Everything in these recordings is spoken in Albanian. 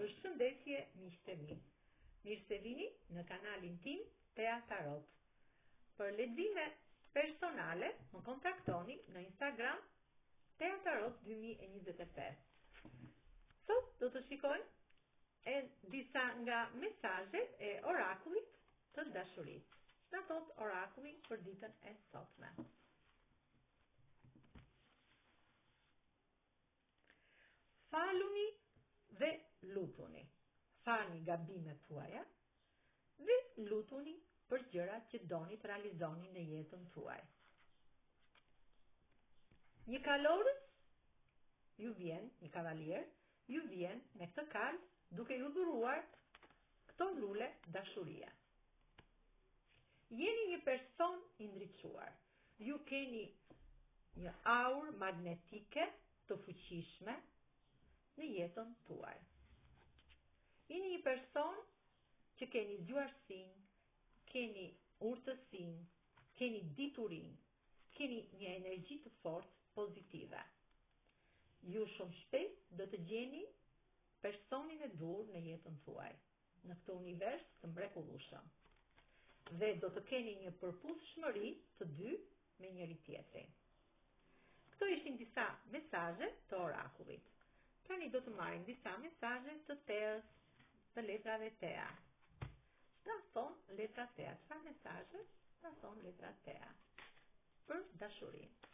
Përshëndetje miqtë e mi. Mirë se vini në kanalin tim Tea Tarot. Për lexime personale më kontaktoni në Instagram Tea Tarot 2025. Sot do të shikojmë e disa nga mesazhet e orakullit të dashurisë. Ç'na thotë orakulli për ditën e sotme. Faluni dhe lutuni. Falni gabimet tuaja dhe lutuni për gjërat që doni të realizoni në jetën tuaj. Një kalorës ju vjen, një kavalier, ju vjen me këtë kalë duke ju dhuruar këto lule dashurie. Jeni një person i ndriçuar. Ju keni një aurë magnetike të fuqishme në jetën tuaj. Jeni një person që keni zgjuarsinë, keni urtësinë, keni diturinë, keni një energji të fortë pozitive. Ju shumë shpejt do të gjeni personin e duhur në jetën tuaj. në këtë univers të mrekullueshëm. Dhe do të keni një përputhshmëri të dy me njëri tjetrin. Këto ishin disa mesazhe të orakullit. Tani do të marrim disa mesazhe të teës, të letrave tea. Ç'na thonë letrat tea? Çfarë mesazhe na thonë letrat tea? Për dashurinë.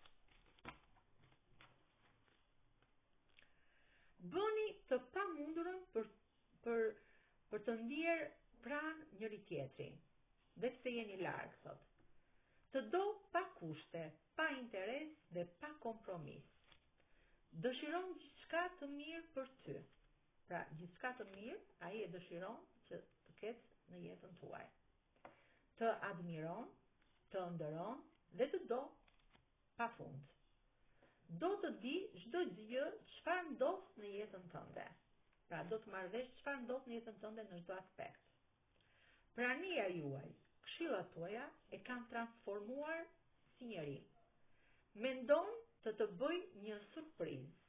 Bëni të pamundurën për për për të ndier pranë njëri tjetrin, dhe pse jeni larg, thotë. Të do pa kushte, pa interes dhe pa kompromis. Dëshiron gjithçka të mirë për ty. Pra, gjithçka të mirë ai e dëshiron që të ketë në jetën tuaj. Të admiron, të ëndërron dhe të do pa fund. Do të di çdo gjë çfarë ndodh në jetën tënde. Pra do të marrë vesh çfarë ndodh në jetën tënde në çdo aspekt. Prania juaj, këshillat tuaja e kanë transformuar si njeri. Mendon të të bëjë një surprizë.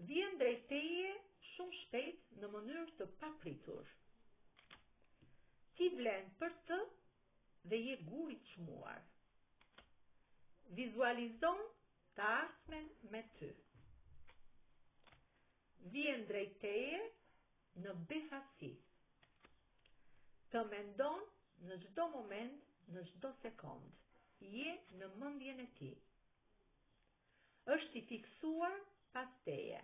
Vjen drejt teje shumë shpejt në mënyrë të papritur. Ti vlen për të dhe je gur i çmuar. Vizualizon të ardhmen me ty. Vjen drejt teje në befasi. Të mendon në çdo moment, në çdo sekond. Je në mendjen e tij. Është i fiksuar pas teje.